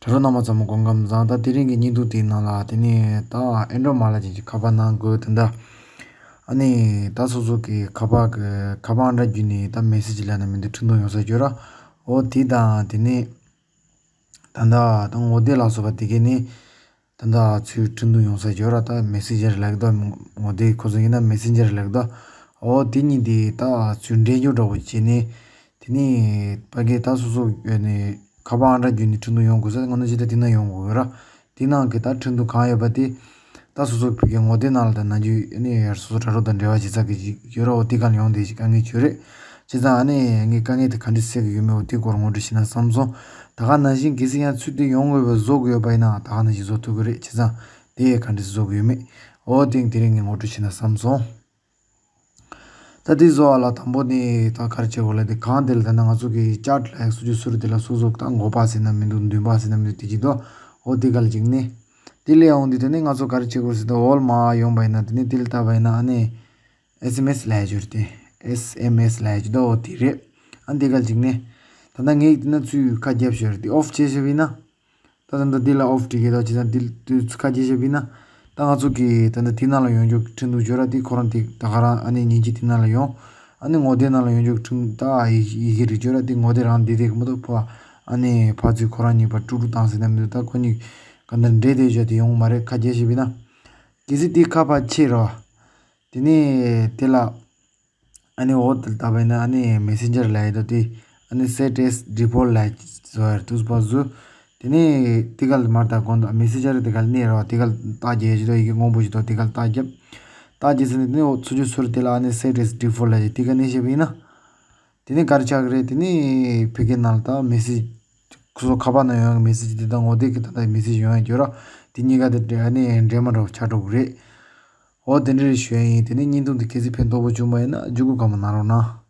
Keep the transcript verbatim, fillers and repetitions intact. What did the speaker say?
ཡ་རོ་རྣམ་པ་ཚང་མ་སྐུ་ཁམས་བཟང་། ད་དེ་རིང་གི་བརྙན་ཐུང་དེའི་ནང་ལ་དེ་ནས་ད་ཨེན་ཌོ་མ་ལ་ཅན་གྱི་ཁ་པར་ནང་དགོས་དེ་འདྲ། ཨ་ནི་ད་སོ་སོ་གི་ཁ་པར་གི་ཁ་པར་ཨང་གྲངས་བརྒྱུད་ནས་ད་མེ་སེ་ཇི་ལབ་ན་མི་འདུག་འཕྲིན་ཐུང་ཡོང་ས་ཡོད་ར། འོ་དེ་དང་དེ་ནས་ད་ད་ད་ངོ་དེབ་ལ་སོགས་པ་དེ་གས་ནས་ད་ད་ཚུར་འཕྲིན་ཐུང་ཡོང་ས་ཡོད་ར། ད་མེ་སེ་ཇར་ལབ་ཀྱི་འདུག་ངོ་དེབ་ཁོ་ཚོ་ཡིན་ན་མེ་སེན་ཇར་ལབ་ཀྱི་འདུག་འོ་དེ་གཉིས་དེ་ད་ཚུར་འབྲེལ་འཇོག་འདྲ་པོ་བྱས་ནས་དེ་ནས་ཕ་གི་ད་སོ་སོ་ནས་ཁ་པར་ཨང་གྲངས་བརྒྱུད་ནས་འཕྲིན་ཐུང་ཡོང་དགོས་ས་ང་ཚོ་ཇི་ལྟར་དེ་ན་ཡོང་དགོས་ཡོད་ར། དེ་ནང་གི་ད་འཕྲིན་ཐུང་གང་ཡོད་པ་དེ་ད་སོ་སོ་ཕ་གི་ངོ་དེབ་ནང་ལ་ད་ནང་རྒྱུ་ཨ་ནི་ཡར་སོ་སོ་དྲ་གྲོགས་དང་འབྲེལ་བ་བྱེད་ས་གི་ཅིག་ཡོད་ར། འོ་དེ་ག་ལ་ཡོང་དེ་ཅིག་དཀའ་ངལ་ཡོད་རེད། བྱས་ཙང་ཨ་ནི་ངས་དཀའ་ངལ་དེ་ག་འདྲས་སེལ་གི་ཡོད་མེད་འོ་དེ་སྐོར་ངོ་སྤྲོད་བྱས་ན་བསམ་སོང་། ད་ག་ནང་བཞིན་གལ་སྲིད་ཡང་ཚུལ་དེ་ཡོང་དགོས་པ་བཟོ་དགོས་ཡོད་པ་ཡིན་ན་ད་ག་ནང་བཞིན་བཟོ་ཐུབ་གི་རེད། བྱས་ཙང་དེ་ག་འདྲས་བཟོ་གི་ཡོད་མེད་འོ་དེ་དེ་རིང་ངས་ངོ་སྤྲོད་བྱས་ན་བསམ་སོང་། ད་དེ་བཟོ་བ་ལ་དང་པོ་ནི་ད་ག་རེ་བྱེད་དགོས་ལ་དེ་གང་དེ་ལ་ད་ནང་ང་ཚོ་གི་ཅར་ཊི་ལ་ཡག་སུ་ཅུ་སུ་རུ་དེ་ལ་སོ་སོ་ད་འགོ་པ་ཟེར་ན་མི་འདུག་མདུན་པ་ཟེར་ན་མི་འདུག་དེ་ཅིག་འདུག་འོ་དེ་ག་ལ་ཅིག་ནི་དེ་ལས་འོང་དུས་དེ་ནི་ང་ཚོ་ག་རེ་བྱེད་དགོས་ཟེར་ད་འོལ་མ་ཡོང་པ་ཡིན་ན་དེ་ནི་དེ་ལ་ལྟ་བ་ཡིན་ན་ཨ་ནི། ཨེས་ཨེམ་ཨེས་ལབ་ཡ་ཅིག་ཡོད་རེད་དེ། ཨེས་ཨེམ་ཨེས་ལབ་ཡ་ཅིག་འདུག་འོ་དེ་རེད། ཨ་འདི་ག་ཅིག་ནས། ད་ལྟ་ངས་འདི་ན་ཚུར་ཁ་རྒྱབ་ཤོར་རེད་དེ་ཨོཕ་བྱས་བཞག་པ་ཡིན་ན། ད་ད་ལྟ་འདི་ལ་ཨོཕ་བྲིས་ཀྱི་ད་ཅི་ད་འདི་དུས་ཚོད་ཁ་རྒྱབ་བཞག་པ་ཡིན་ན། ད་ང་ཚོ་གི་ད་ལྟ་དེ་ནང་ལ་ཡོང་རྒྱུ་འཕྲིན་ཐུང་ཡོད་ར་དེ་ཁོ་རང་དེ་ད་ག་རང་ཨ་ནི་ཉིན་གཅིག་དེ་ནང་ལ་ཡོང་། ཨ་ནི་ངོ་དེབ་ནང་ལ་ཡོང་རྒྱུ་འཕྲིན་ད་ཡི་ཡི་གེ་རིགས་ཡོད་ར་དེ་ངོ་དེབ་རང་འདི་དེ་གི་མ་གཏོགས་ཕ། ཨ་ནི་ཕ་ཚུལ་ཁོ་རང་གཉིས་པ་དཀྲུག་དཀྲུག་བཏང་ཟེར་ན་མི་འདུག་ད་ཁོ་གཉིས་ག་འདྲ་འདྲེས་དེ་བཞག་དེ་ཡོང་མ་རེད་ཁ་རྒྱབ་བཞག་པ་ཡིན་ན། གལ་སྲིད་དེ་ཁ་ཕར་ཕྱེ་ར། དེ་ནས་དེ་ལ། ཨ་ནི་འོ་དེ་ལྟ་བས་ན་ཨ་ནི་མེ་སེན་ཇར་ལབ་ཡ་དོ་དེ། ཨ་ནི་སེ་ཊི་ཨེས་ཌི་ཕོལ་ཊི་ལབ་བཟོ་ཡར་དུས་པ་བཟོ། དེ་ནས་དེ་ག་ལ་མར་ད་གོང་དུ་མེ་སེན་ཇར་དེ་ག་ལ་གནས་ར་དེ་ག་ལ་རྟགས་རྒྱབ་ཞིག་དོ་ཡི་གེ་སྔོན་པོ་ཞིག་དོ་དེ་ག་ལ་རྟགས་རྒྱབ། རྟགས་རྒྱབ་ཟིན་ནས་དེ་ནས་འོ་ཚུར་ཅིག་སུ་རུ་དེ་ལ་ཨ་ནི་སེ་ཊི་ཨེས་ཌི་ཕོལ་ཊི་ལབ་ཡ་དེ་ག་གནས་བཞག་པ་ཡིན་ན། དེ་ནས་ག་རེ་ཆགས་ཀྱི་རེད་དེ་ནས་ཕ་གི་ནང་ལ་ད་མེ་སེ་ཇི། ཁོ་ཚོ་ཁ་པར་ནང་ཡོང་བའི་མེ་སེ་ཇི་དེ་དང་ངོ་དེབ་ཀྱི་ད་ལྟ་མེ་སེ་ཇི་ཡོང་ཡ་ཡོད་ར། དེ་གཉིས་ཀ་དེ་འབྲེལ་ཨ་ནི་འབྲེལ་མ་འགྲོ་བ་ཆགས་འགྲོ་གི་རེད། འོ་དེ་འདྲ་རེ་ཞུ་ཡ་ཡིན། དེ་ནས་བརྙན་ཐུང་དེ་གལ་སྲིད་ཕན་ཐོགས་པོ་བྱུང་བ་ཡིན་ན་བརྒྱུད་སྐུལ་གང་མང་གནང་རོགས་གནང་།